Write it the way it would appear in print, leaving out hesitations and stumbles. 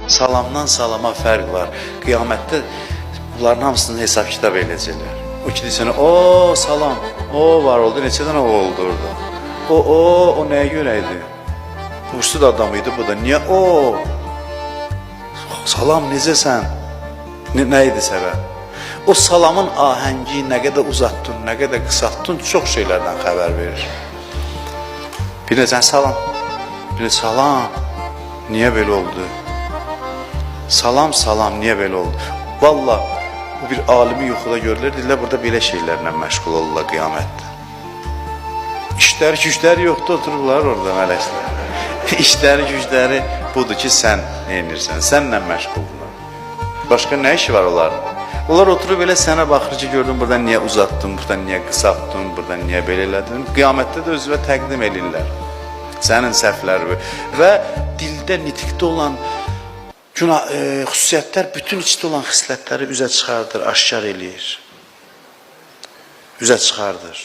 Salamdan salama fərq var. Qiyamətdə bunların hamısını hesab kitab eləyəcəklər. O ki deyirsən, o salam, o var oldu, neçə dənə o oldu orada? O nəyə görə idi? Bursuz adam idi bu da. Niyə o? Salam, necəsən? Nə idi səbəb? O salamın ahəngi nə qədər uzatdın, nə qədər qısaltdın, çox şeylərdən xəbər verir. Bir də sən salam. Bir də salam. Niyə belə oldu? Salam, salam, niyə belə oldu? Vallah, bu bir alimi yuxuda görürlər, deyirlər, burada belə şeylərlə məşğul olurlar qiyamətdə. İşləri gücləri yoxdur, otururlar orada mələklər. İşləri gücləri budur ki, sən nə edirsən, sənlə məşğuldurlar. Başqa nə işi var onların? Onlar oturub elə sənə baxır ki, gördün buradan niyə uzatdın, buradan niyə qısaltdın, buradan niyə belə elədin. Qiyamətdə də özünə təqdim eləyirlər. Sənin səhvləri və dildə, nitqdə olan günah, xüsusiyyətlər bütün içdə olan xislətləri üzə çıxardır, aşkar eləyir. Üzə çıxardır.